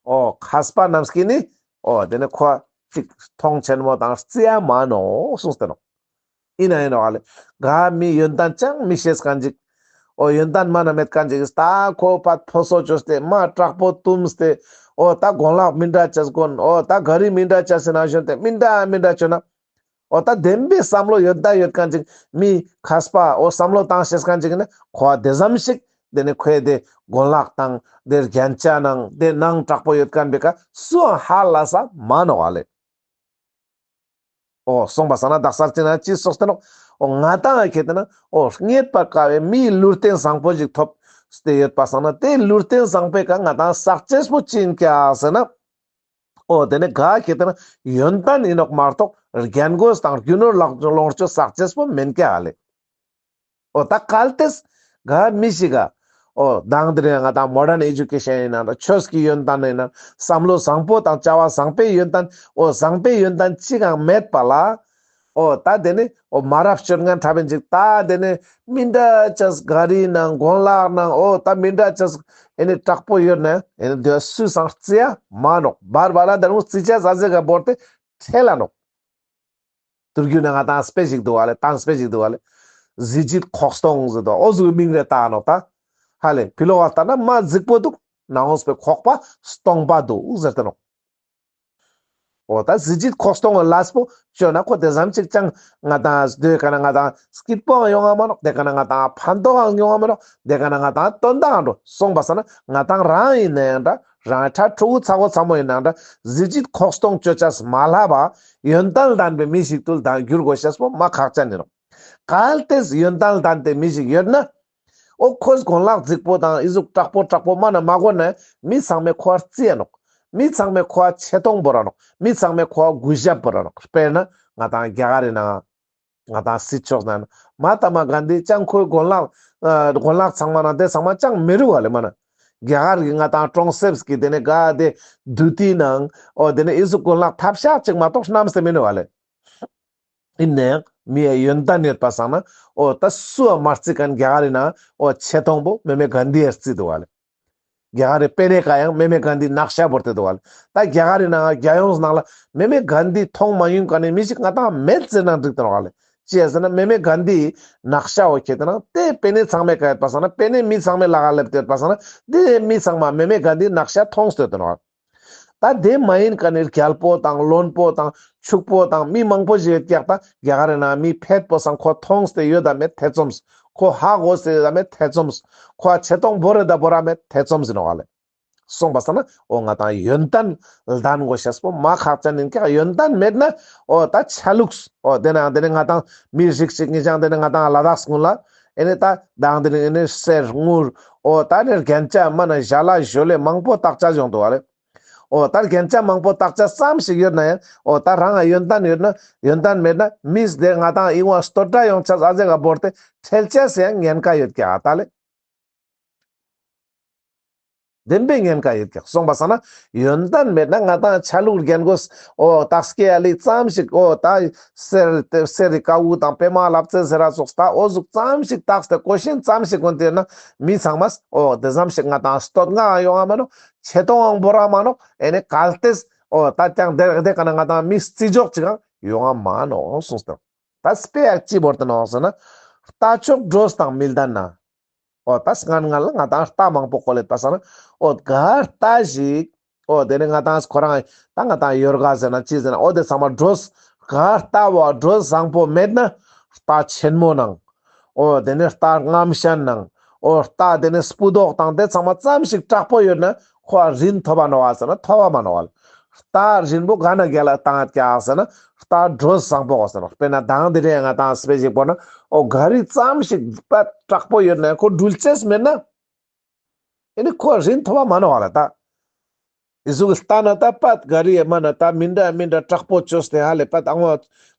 འོ་མཁས་པ་རྣམས་ཀྱིས་ནི། འོ་དེ་ནི་ཁོ་ཅིག་མཐོང་ཆེན་མོ་དང་རྩི་ཡ་མ་ནོག་གསུངས་ཏེ་ནོག་ཨིན་ན་ཨིན་ནོག་ཨ་ལེ། ག་མི་ཡོན་ཏན་ཅང་མི་ཤེས་མཁན་ཅིག་འོ་ཡོན་ཏན་མ་ན་མེད་མཁན་ཅིག་ད་ཁོ་པད་ཕོ་སོ་བཅོས་ཏེ་མ་དྲག་པོ་བཏུམས་ཏེ། འོ་ད་གོན་ལག་མི་འདྲ་ཅེས་གོན། འོ་ད་ག་རི་མི་འདྲ་ཅེས་ཟེར་ན་ཞོན་ཏེ་མི་འདྲ་མི་འདྲ་བཅོ་ན། འོ་ད་བདེན་པའི་བསམ་བློ་ཡོད་ད་ཡོད་མཁན་ཅིག་མི་མཁས་པ་འོ་བསམ་བློ་བཏང་ཤེས་མཁན་ཅིག་ནི་ཁོ་དེ་ཙམ་ཞིག་དེ་ནི་ཁོའི་དེ་གོན་ལག་དང་དེ་རྒྱན་ཆ་ནང་དེ་ནང་དྲག་པོ་ཡོད་མཁན་པེ་ཀ་སུའང་ཧ་ལས་ས་མ་ནོག་ཨ་ལེ། འོ་སོང་པ་སང་ན་དག་ས་ཅི་ན་ཅི་སོགས་ཏེ་ནོག་འོ་ང་དང་ཁེ་ཏེ་ན་འོ་རྙེད་པར་དཀའ་བའི་མིའི་ལུས་རྟེན་བཟང་པོ་ཞིག་ཐོབ་སྟེ་ཡོད་པ་སང་ན་དེ་ལུས་རྟེན་བཟང་པོའི་ཀ་ང་དང་བསགས་ཅེས་པོ་ཅི་ཨིན་ཀྱག་ཟེར་ན། འོ་དེ་ནི་ག་ཁེ་ཏེ་ན་ཡོན་ཏན་ཨིན་ནོག་མ་གཏོགས་རྒྱན་གོས་དང་རྒྱུ་ནོར་ལོངས་སྤྱོད་བསགས་ཅེས་པོ་མེན་ཀྱག་ཨ་ལེ། འོ་ད་གལ་ཏེ་ག་མི་ཞིག་ག་འོ་དང་དེ་རིང་ང་དང་མོ་ཌརན་ཨེ་ཇུ་ཀེ་ཤན་ཨིན་ན་འདྲ། ཆོས་ཀྱི་ཡོན་ཏན་ཨིན་ན་བསམ་བློ་བཟང་པོ་དང་བྱ་བ་བཟང་པོའི་ཡོན་ཏན་འོ་བཟང་པོའི་ཡོན་ཏན་ཅི་གང་མེད་པ་ལ། འོ་ད་དེ་ནི་འོ་མ་རབས་སྤྱོད་ངན་འཁྲབ་ཨིན་ཅིག་ད་དེ་ནི་མི་འདྲ་ཅེས་ག་རི་ནང་གོན་ལག་ནང་འོ་ད་མི་འདྲ་ཅེས་ཨེ་ནི་དྲག་པོ་ཡོད་ན་ཨེ་ནི་དེ་སུས་སང་རྩི་ཡ་མ་ནོག་བར་བར་ལ་དེ་རུང་རྩི་ཅེས་ཟ་ཟེ་ག་བོར་ཏེ་ཁྲེལ་ལ་ནོག་དུར་རྒྱུད་ན་ང་དང་དཔེ་ཞིག་འདུག་བ་ལེ། དང་དཔེ་ཞིག་འདུག་བ་ལེ། གཟི་བརྗིད་ཁོག་སྟོང་ཟེར་དོ། འོ་ཟུག་མིང་རེ་བཏགས་ནོག་ད། ཧ་ལེ་ཕི་ལོག་ག་ལྟ་ན་མ་རྫིག་པོ་འདུག་ནང་ངོས་པེ་ཁོག་པ་སྟོང་པ་འདུག་ཟེར་ཏེ་ནོག་འོ་ད་གཟི་བརྗིད་ཁོག་སྟོང་གི་ལས་པོ་བཅོས་ན་ཁོ་དེ་ཙམ་ཅིག་ཅང་ང་དང་དེ་ཀ་ན་ང་དང་སྐྱིད་པོའང་ཡོང་ང་མ་ནོག་དེ་ཀ་ན་ང་དང་ཕན་ཐོགས་ཡོང་ང་མ་ནོག་དེ་ཀ་ན་ང་དང་དོན་དག་འགྲོ་སོང་པ་སང་ན་ང་དང་རང་ཨིན་ན་ཡང་འདྲ། རང་ཁྲ་ཕྲུ་གུ་ཚ་བོ་ཚ་མོ་ཨིན་ན་འདྲ། གཟི་བརྗིད་ཁོག་སྟོང་བཅོ་ཅེས་མ་ལྷབ་པ་ཡོན་ཏན་ལྡན་པའི་མི་ཞིག་ཏུ་ལྡན་འགྱུར་དགོས་ཤེས་པོ་མ་ཁག་ཅན་ཨིན་ནོག་གལ་ཏེ་ཡོན་ཏན་ལྡན་པའི་མི་ཞིག་ཡོད་ན། འོ་ཁོས་གོན་ལག་རྫིག་པོ་དང་ཨི་ཟུག་དྲག་པོ་དྲག་པོ་མ་ན་མ་གོན་ན་མི་ཚང་མས་ཁོ་རྩི་ཡ་ནོག་མི་ཚང་མས་ཁོ་ཆེ་མཐོང་བོར་ར་ནོག་མི་ཚང་མས་ཁོ་གུས་ཞབས་བོར་ར་ནོག་དཔེར་ན་ང་དང་རྒྱ་གར་ཨིན་ན། ང་དང་སྲིད་ཕྱོགས་ནང་མ་ཏ་མ་གན་དྷི་ཅང་ཁོའི་གོན་ལག་ཨ་གོན་ལག་ཚང་མ་ནང་དེ་ཚང་མ་ཅང་མི་རུག་བ་ལེ་མ་ན། རྒྱ་གར་གི་ང་དང་གྲོང་གསེབ་ཀྱི་དེ་ནི་ག་དེ་དུ་ཏི་ནང་འོ་དེ་ནི་ཨི་ཟུག་གོན་ལག་ཐབས་ཤག་ཅིག་མ་གཏོགས་ནམ་སེ་མི་ནུག་བ་ལེ། ཨིན་ནའང་མི་ཡ་ཡོན་ཏན་ཡོད་པ་སང་ན་འོ་ད་སུའ་མ་རྩི་མཁན་རྒྱ་གར་ཨིན་ན་འོ་ཆེ་མཐོང་པོ་མེ་མེ་གན་དྷི་ཡ་རྩི་འདུག་བ་ལེ། རྒྱ་གར་རི་པེ་ནེ་ཀ་ཡང་མེ་མེ་གན་དྷི་ནག་ཤ་བོར་ཏེ་འདུག་བ་ལེ། ད་རྒྱ་གར་རི་ནང་རྒྱལ་ཡོངས་ནང་ལ་མེ་མེ་གན་དྷི་མཐོང་མ་མྱོང་མཁན་ནི་མི་ཞིག་ང་དང་མེད་ཟེར་ན་འགྲིག་ཏེ་ནོག་བ་ལེ། ཅི་ཡ་ཟེར་ན་མེ་མེ་གན་དྷི་ནག་ཤ་བོ་ཁྱེར་ཏེ་ན་དེ་པེ་ནེ་ཚང་མའི་ཀ་ཡོད་པ་སང་ན་པེ་ནེ་མི་ཚང་མའི་ལག་ག་ལེབ་ཏེ་ཡོད་པ་སང་ན་དེ་མི་ཚང་མ་མེ་མེ་གན་དྷི་ནག་ཤ་མཐོང་སྟེ་ཡོད་ཏེ་ནོག་བ་ལེ། ད་དེ་མ་ཡིན་མཁན་ནི་རྒྱལ་པོ་དང་བློན་པོ་དང་ཕྱུག་པོ་དང་མི་མང་པོ་ཞིག་ཡོད་ཀྱག་ད་རྒྱ་གར་རི་ནང་མི་ཕེད་པོ་སང་ཁོ་མཐོང་སྟེ་ཡོད་ད་མེད་ཐེ་ཚོམས། ཁོ་ཧ་གོ་སྟེ་ཡོད་ད་མེད་ཐེ་ཚོམས། ཁོ་ཆེ་མཐོང་བོར་རེ་ད་བོར་ར་མེད་ཐེ་ཚོམས་ཟེར་ནོག་བ་ལེ། སོང་པ་སང་ན་འོ་ང་དང་ཡོན་ཏན་ལྡན་དགོས་ཤེས་པོ་མ་ཁག་ཅན་ཨིན་ཀྱག་ཡོན་ཏན་མེད་ན་འོ་ད་ཆ་ལུགས་འོ་དེ་ནང་དེ་ནི་ང་དང་མི་རིགས་ཤིག་ངེ་ཅང་དེ་ནི་ང་དང་ལ་དྭགས་ཀུན་ལ་ཨེ་ནི་ད་དང་དེ་ནི་ཨེ་ནི་གསེར་དངུལ་འོ་ད་ནི་རྒྱན་ཆ་མ་ན་ཞྭ་ལ་ཞོ་ལེ་མང་པོ་བཏགས་ཅེས་ཡོང་འདུག་བ་ལེ། འོ་ད་རྒྱན་ཆ་མང་པོ་བཏགས་ཅེས་ཙམ་ཞིག་ཡོད་ན་ཡང་འོ་ད་རང་ཡོན་ཏན་ཡོད་ན་ཡོན་ཏན་མེད་ན་མིས་དེ་ང་དང་ཨི་བོ་བསྟོད་ར་ཡོང་ཅེས་ཨ་ཟེ་ག་བོར་ཏེ་ཁྲེལ་ཅེས་སི་ཡང་ཉེན་ཁ་ཡོད་ཀྱག་ཨ་ད་ལེ། བདེན་པའི་ཉེན་ཁ་ཡོད་ཀྱག་སོང་པ་སང་ན་ཡོན་ཏན་མེད་ན་ང་དང་ཆ་ལུགས་རྒྱན་གོས་འོ་ད་སྐྱེ་ཡ་ལི་ཙམ་ཞིག་འོ་ད་གསེར་དེ་གསེར་རི་ཀ་འུ་དང་པད་མ་ལབ་ཙེ་ཟེར་ར་སོགས་ད་འོ་ཟུག་ཙམ་ཞིག་བཏགས་ཏེ་གོས་ཆེན་ཙམ་ཞིག་གོན་ཏེ་ན་མི་ཚང་མས་འོ་དེ་ཙམ་ཞིག་ང་དང་བསྟོད་བསྔགས་ཡོང་ང་མ་ནོག་ཆེ་མཐོང་བོར་ར་མ་ནོག་ཨེ་ནི་གལ་ཏེ་འོ་ད་ཀྱང་དེ་དེ་ཀ་ན་ང་དང་མི་བརྩི་འཇོག་ཅིག་ཡང་ཡོང་ང་མ་ནོག་གསུངས་ཏེ། ད་དཔེ་ཡག་ཅི་བོར་ཏེ་ནོག་ཟེར་ན་རྟ་མཆོག་འགྲོས་དང་མི་ལྡན་ན། འོ་ད་སྔན་སྔན་ལ་ང་དང་རྟ་མང་པོ་བཀོལ་ལེད་པ་སང་ན་འོ་ག་རྟ་ཞིག་འོ་དེ་ནི་ང་དང་ཁོ་རང་ད་ང་དང་ཡོར་ག་ཟེར་ན་ཅི་ཟེར་ན་འོ་དེ་ཚང་མ་འགྲོས་ག་རྟ་བོ་འགྲོས་བཟང་པོ་མེད་ན་རྟ་ཆེན་མོ་ནང་འོ་དེ་ནི་རྟ་རྔམ་ཤན་ནང་འོ་རྟ་དེ་ནི་སྤུ་མདོག་དང་དེ་ཚང་མ་ཙམ་ཞིག་དྲག་པོ་ཡོད་ན་ཁོ་རིན་ཐོབ་བ་ནོག་ཨ་ཟེར་ན་ཐོབ་བ་མ་ནོག་ཨ། རྟ་རིན་པོ་ག་ན་རྒྱལ་ལ་བཏང་ཡོད་ཀྱག་ཟེར་ན་རྟ་འགྲོས་བཟང་པོ་གོ་ཟེར་ནོག་དཔེར་ན་དང་དེ་རིང་ང་དང་དཔེ་ཞིག་བོར་ན་འོ་ག་རི་ཙམ་ཞིག་པ་དྲག་པོ་ཡོད་ན་ཁོ་འགྲུལ་ཅེས་མེད་ན་ཨེ་ནི་ཁོ་རིན་ཐོབ་བ་མ་ནོག་ཨ་ལ་ད། ཨི་ཟུག་ལྟ་ན་ད་པད་ག་རི་ཡ་མ་ན་ད་མི་འདྲ་མི་འདྲ་དྲག་པོ་བཅོས་ཏེ་ཧ་ལེ་པད་ཨང་བ་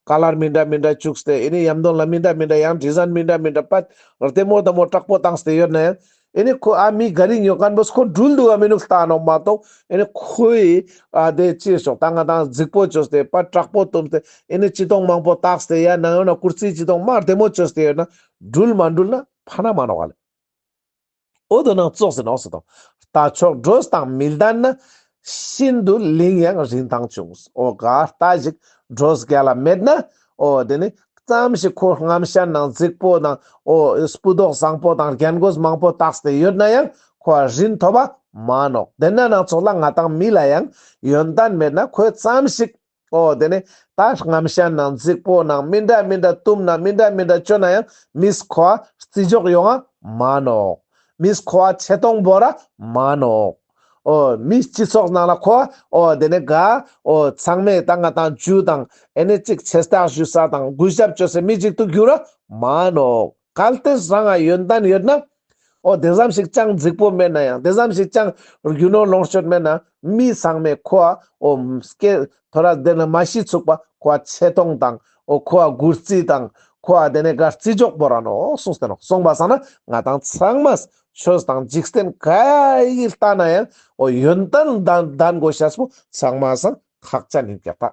ཀ་ལར་མི་འདྲ་མི་འདྲ་བཅུག་སྟེ་ཨེ་ནི་ཡམ་དོན་ལ་མི་འདྲ་མི་འདྲ་ཡང་ཌི་ཟའིན་མི་འདྲ་མི་འདྲ་པད་རྡེ་མོ་རྡེ་མོ་དྲག་པོ་བཏང་སྟེ་ཡོད་ན་ཡང་ཨེ་ནི་ཁོ་ཨ་མི་ག་རི་ཉོ་མཁན་པོ་ཁོ་འགྲུལ་འདུག་ག་མི་ནུག་ལྟ་ནོག་མ་གཏོགས་ཨེ་ནི་ཁོའི་ཨ་དེ་ཅི་ཤོག་ད་ང་དང་རྫིག་པོ་བཅོས་ཏེ་པད་དྲག་པོ་བཏུམས་ཏེ་ཨེ་ནི་ཅི་ཏོང་མང་པོ་བཏགས་ཏེ་ཡ་ན་ཡོད་ན་ཀུར་སི་ཅི་ཏོང་མ་རྡེ་མོ་བཅོས་ཏེ་ཡོད་ན་འགྲུལ་མ་འགྲུལ་ན་ཕན་མ་ནོག་ག་ལེ། འོ་དོ་ནང་ཙོགས་ཟེར་ནོག་ཟེར་དོ། རྟ་མཆོག་གྲོས་དང་མི་ལྡན་ན། ཤིན་ཏུ་ལིང་ཡང་རིན་ཐང་ཆུང་། འོ་ག་རྟ་ཞིག་གྲོས་རྒྱལ་ལ་མེད་ན། འོ་དེ་ནི་ཙམ་ཞིག་ཁོ་རྔམ་ཤ་ནང་རྫིག་པོ་ནང་འོ་སྤུ་མདོག་བཟང་པོ་དང་རྒྱན་གོས་མང་པོ་བཏགས་ཏེ་ཡོད་ན་ཡང་ཁོ་རིན་ཐོབ་པ་མ་ནོག་དེ་ན་ནང་ཙོགས་ལ་ང་དང་མི་ལ་ཡང་ཡོན་ཏན་མེད་ན་ཁོས་ཙམ་ཞིག་འོ་དེ་ནི་ད་རྔམ་ཤ་ནང་རྫིག་པོ་ནང་མི་འདྲ་མི་འདྲ་བཏུམས་ན་མི་འདྲ་མི་འདྲ་བཅོས་ན་ཡང་མིས་ཁོ་བ་བརྩི་འཇོག་ཡོང་ང་མ་ནོག་མིས་ཁོ་བ་ཆེ་མཐོང་བོར་ར་མ་ནོག་འོ་མི་སྤྱི་ཚོགས་ནང་ལ་ཁོ་བ་འོ་དེ་ནི་ག་འོ་ཚང་མས་ད་ང་དང་ཇུས་དང་ཨེ་ནི་ཅིག་ཆེ་ལྟག་ཞུ་ས་དང་གུས་ཞབས་བཅོ་སའི་མི་ཅིག་ཏུ་འགྱུར་ར་མ་ནོག་གལ་ཏེ་རང་ང་ཡོན་ཏན་ཡོད་ན། འོ་དེ་ཙམ་ཞིག་ཅང་རྫིག་པོ་མེད་ན་ཡང་དེ་ཙམ་ཞིག་ཅང་རྒྱུ་ནོར་ལོངས་སྤྱོད་མེད་ན་མི་ཚང་མས་ཁོ་འོ་སྐད་ཐོ་རས་དེ་ན་མ་ཤི་ཚུག་པ་ཁོ་ཆེ་མཐོང་དང་འོ་ཁོ་གུས་བརྩི་དང་ཁོ་དེ་ནས་ག་བརྩི་འཇོག་བོར་ར་ནོག་གསུངས་ཏེ་ནོག་སོང་པ་སང་ན་ང་དང་ཚང་མས་ཆོས་དང་འཇིག་རྟེན་ག་ཡི་ལྟ་ན་ཡང་འོ་ཡོན་ཏན་ལྡན་ལྡན་དགོས་ཤེས་པོ་ཚང་མ་སང་ཁག་ཅན་ཡིན་ཀྱག་ད།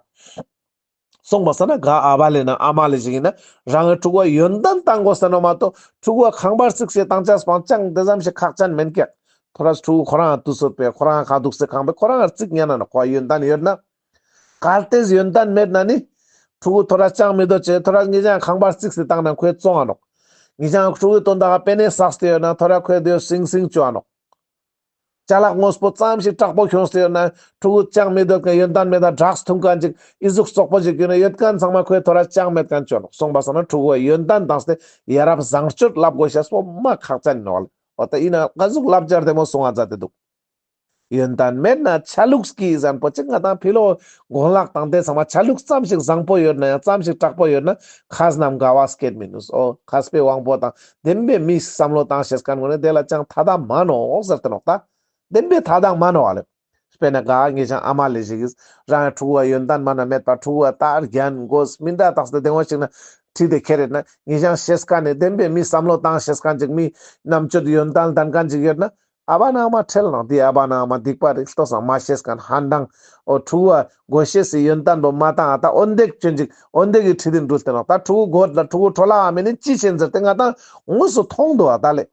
སོང་པ་སང་ན་ག་ཨ་བ་ལེ་ན་ཨ་མ་ལེ་ཞིག་ཡིན་ན་རང་གི་ཕྲུ་གུ་ཡོན་ཏན་བཏང་དགོས་ས་ནོག་མ་གཏོགས་ཕྲུ་གུ་ཁང་པར་རྩིགས་སེ་བཏང་ཅེས་སྤང་ཅང་དེ་ཙམ་ཞིག་ཁག་ཅན་མེན་ཀྱག་ཐོ་རས་ཕྲུ་གུ་ཁོ་རང་དུས་ཚོད་པས་ཁོ་རང་ཁ་འདུག་སེ་ཁང་པས་ཁོ་རང་རྩིག་ཉན་ན་ནོག་ཁོ་ཡོན་ཏན་ཡོད་ན། གལ་ཏེ་ཡོན་ཏན་མེད་ན་ནི་ཕྲུ་གུ་ཐོ་རས་ཅང་མི་འདོད་ཅེས་ཐོ་རས་ངེད་ཅག་ཁང་པར་རྩིགས་སེ་བཏང་ན་ཁོས་བཙོང་ང་ནོག་ངེད་ཅག་ཕྲུ་གུའི་དོན་དག་པེ་ནེ་བསགས་ཏེ་ཡོད་ན་ཐོ་རས་ཁོས་དེ་སིང་སིང་བཅོ་ང་ནོག་ཅ་ལག་དངོས་པོ་ཙམ་ཞིག་དྲག་པོ་ཁྱོངས་ཏེ་ཡོད་ན་ཕྲུ་གུ་ཅང་མི་འདོད་མཁན་ཡོན་ཏན་མེད་ད་ཌྲགས་འཐུང་མཁན་ཅིག་ཨི་ཟུག་བཙོག་པོ་ཞིག་ཡོད་ན་ཡོད་མཁན་ཚང་མ་ཁོས་ཐོ་རས་ཅང་མེད་མཁན་བཅོ་ནོག་སོང་པ་སང་ན་ཕྲུ་གུ་ཡོན་ཏན་བཏང་སྟེ་ཡ་རབས་བཟང་སྤྱོད་བསླབ་དགོས་ཤེས་པོ་མ་ཁག་ཅན་ནོག་འོ་ད་ཡིན་ན་ག་ཟུག་བསླབ་བྱ་རྡེ་མོ་གསུང་ང་མཛད་དེ་འདུག་ཡོན་ཏན་མེད་ན་ཆ་ལུགས་ཀྱིས་ཟེར་མཁན་པོ་ཅིག་ང་དང་ཕི་ལོག་གོན་ལག་དང་དེ་ཚང་མ་ཆ་ལུགས་ཙམ་ཞིག་བཟང་པོ་ཡོད་ན་ཡང་ཙམ་ཞིག་དྲག་པོ་ཡོད་ན་ཁ་རྣམས་དགའ་བ་སྐྱེད་མི་ནུས། འོ་མཁས་པའི་དབང་པོ་དང་བདེན་པའི་མིས་བསམ་བློ་བཏང་ཤེས་མཁན་ངོ་ནས་དེ་ལ་ཅང་ཐ་དང་མ་ནོག་ཟེར་ཏེ་ནོག་ད། བདེན་པའི་ཐ་དང་མ་ནོག་ཨ་ལེ། དཔེར་ན་ག་ངེད་ཅག་ཨ་མ་ལེ་ཞིག་གིས་རང་གི་ཕྲུ་གུ་ཡོན་ཏན་མ་ན་མེད་པ་ཕྲུ་གུ་ལྟར་རྒྱན་གོས་མི་འདྲ་བཏགས་ཏེ་དེ་འོ་ཞིག་ན་ཁྲིད་དེ་ཁྱེར་ཡོད་ན་ངེད་ཅག་ཤེས་མཁན་ནི་བདེན་པའི་མིས་བསམ་བློ་བཏང་ཤེས་མཁན་ཅིག་མི་རྣམ་དཔྱོད་ཡོན་ཏན་ལྡན་མཁན་ཅིག་ཡོད་ན། ཨ་བ་ན་ཨ་མ་ཁྲེལ་ནང་དེ་ཨ་བ་ན་ཨ་མ་སྡིག་པ་རིགས་ལྟོས་སང་མ་ཤེས་མཁན་ཧན་དང་འོ་ཕྲུ་གུ་གོ་ཤེས་སི་ཡོན་ཏན་པོ་མ་བཏང་ཨ་ད་འོན་འདེགས་ཅན་ཅིག་འོན་འདེགས་ཀྱི་ཁྲིད་དེ་འགྲུལ་ཏེ་ནོག་ད་ཕྲུ་གུ་གོ་ལ་ཕྲུ་གུ་ཁྲོ་ལ་ཨ་མེ་ནི་ཅི་ཤེས་ཟེར་ཏེ་ང་དང་དངོས་སུ་མཐོང་འདུག་ཨ་ད་ལེ།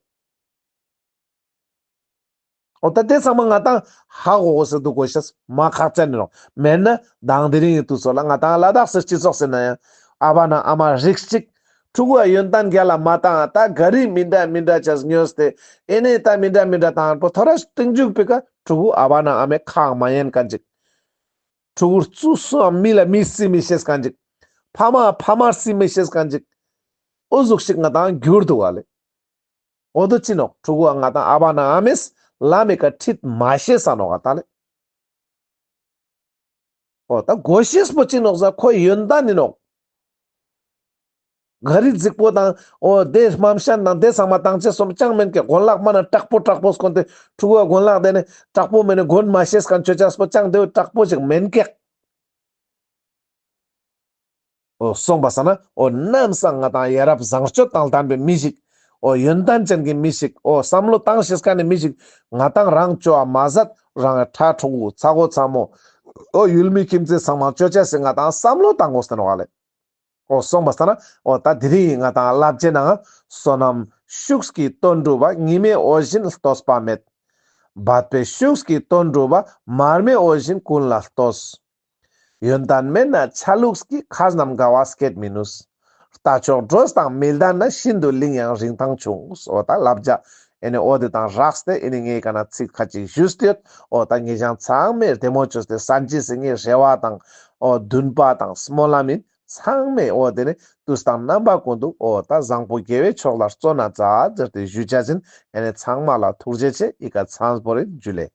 འོ་ད་དེ་ཚང་མ་ང་དང་ཧ་གོ་གོ་སེ་འདུག་གོ་ཤེས་མ་ཁག་ཅན་ནི་ནོག་མེད་ན་དང་དེ་རིང་གི་དུས་ཚོད་ལ་ང་དང་ལ་དྭགས་སི་སྤྱི་ཚོགས་ཟེར་ན་ཡང་ཨ་བ་ན་ཨ་མ་རིགས་གཅིག་ཕྲུ་གུ་ཡོན་ཏན་རྒྱལ་ལ་མ་བཏང་ད་ག་རི་མི་འདྲ་མི་འདྲ་ཅེས་ཉོས་ཏེ་ཨེ་ནེ་ད་མི་འདྲ་མི་འདྲ་བཏང་པོ་ཐོ་རས་སྟིང་མཇུག་པེ་ཀ་ཕྲུ་གུ་ཨ་བ་ན་ཨ་མའི་ཁག་མ་ཉན་མཁན་ཅིག་ཕྲུ་གུ་ཙུ་སུའང་མི་ལ་མི་རྩི་མི་ཤེས་མཁན་ཅིག་ཕ་མ་ཕ་མ་རྩི་མི་ཤེས་མཁན་ཅིག་འོ་ཟུག་ཞིག་ང་དང་འགྱུར་འདུག་ག་ལེ། འོ་དོ་ཅི་ནོག་ཕྲུ་གུ་ང་དང་ཨ་བ་ན་ཨ་མས་ལམ་མི་ཀ་ཁྲིད་མ་ཤེས་ས་ནོག་ག་ད་ལེ། འོ་ད་གོ་ཤེས་པོ་ཅི་ནོག་ཟེར་ཁོ་ཡོན་ཏན་ནི་ནོག་ག་རི་རྫིག་པོ་དང་འོ་དེ་རྨ་བྱ་དང་དེ་ཚང་མ་བཏང་ཅེས་སོམ་ཅང་མེན་ཀྱག་གོན་ལག་མ་ན་དྲག་པོ་དྲག་པོ་གོན་ཏེ་ཕྲུ་གུ་གོན་ལག་དེ་ནི་དྲག་པོ་མེན་ནི་གོན་མ་ཤེས་མཁན་ཆོ་ཅེས་པོ་ཅང་དེ་དྲག་པོ་ཞིག་མེན་ཀྱག་འོ་སོང་པ་སང་ན་འོ་ནམ་སང་ང་དང་ཡ་རབས་བཟང་སྤྱོད་དང་ལྡན་པའི་མི་ཞིག་འོ་ཡོན་ཏན་ཅན་གྱི་མི་ཞིག་འོ་བསམ་བློ་བཏང་ཤེས་མཁན་ནི་མི་ཞིག་ང་དང་རང་ཅོ་བ་མ་ཟད་རང་ཕྲུ་གུ་ཚ་བོ་ཚ་མོ་འོ་ཡུལ་མི་ཁྱིམ་མཚེས་ཚང་མ་ཅོ་ཅེས་སི་ང་དང་བསམ་བློ་བཏང་དགོས་ཟེར་ནོག་ག་ལེ། འོ་སོང་པ་སང་ན་འོ་ད་དེ་རིང་ང་དང་བསླབ་བྱའི་ནང་བསོད་ནམས་ཤུགས་ཀྱིས་དོན་གྲུབ་པ། ཉི་མའི་འོད་བཞིན་ལྟོས་པ་མེད། འབད་པའི་ཤུགས་ཀྱིས་དོན་གྲུབ་པ། མར་མེའི་འོད་བཞིན་ཀུན་ལ་ལྟོས། ཡོན་ཏན་མེད་ན་ཆ་ལུགས་ཀྱིས། ཁ་རྣམས་དགའ་བ་སྐྱེད་མི་ནུས། རྟ་མཆོག་གྲོས་དང་མི་ལྡན་ན། ཤིན་ཏུ་ལིང་ཡང་རིན་ཐང་ཆུང་། འོ་ད་བསླབ་བྱ་ཨེ་ནི་འོ་དེ་དང་རགས་ཏེ་ཨེ་ནི་ངའི་ཀ་ན་ཚིག་ཁ་ཅིག་ཞུས་ཏེ་ཡོད། འོ་ད་ངེད་ཅག་ཚང་མས་རྡེ་མོ་བཅོས་ཏེ་སན་ཅི་སི་ངའི་རེ་བ་དང་འོ་འདུན་པ་དང་སྨོན་ལམ་ཡིན། ཚང་མས་འོ་དེ་ནི་དུས་དང་རྣམ་པ་ཀུན་ཏུ་འོ་ད་བཟང་པོ་དགེ་བའི་ཕྱོགས་ལ་བརྩོན་ན་མཛད་ཟེར་ཏེ་ཞུ་བྱ་ཡིན། ཨེ་ནི་ཚང་མ་ལ་ཐུགས་རྗེ་ཆེ། ཨི་ཀ་ཚང་པོ་རེ་འཇུ་ལེ།